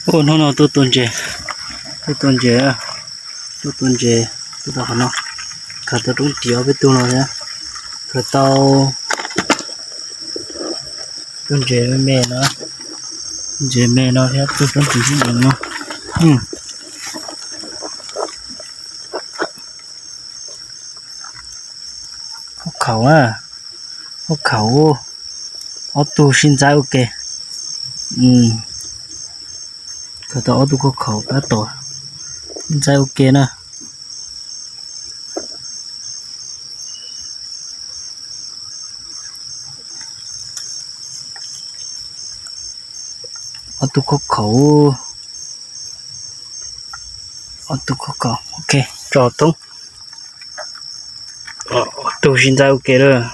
Ua hnub no tuaj tua ntses, tuaj tua ntses, tuaj tua ntses, tuaj tau qhov no, khaws tau roob ris ob peb tug no thiab, khaws tau tug ntses me me no, ntses me no thiab tug roob ris sib ntev no. Khaub khaum na, khaub khaum, ob tug sib ntxaib ua ke. Khaws tau ob tug khaub khaum tab tom sib ntxaib ua ke na. Ob tug khaub khaum, ob tug khaub khaum, ok, tso thoob. Ob tug sib ntxaib ua ke lawm.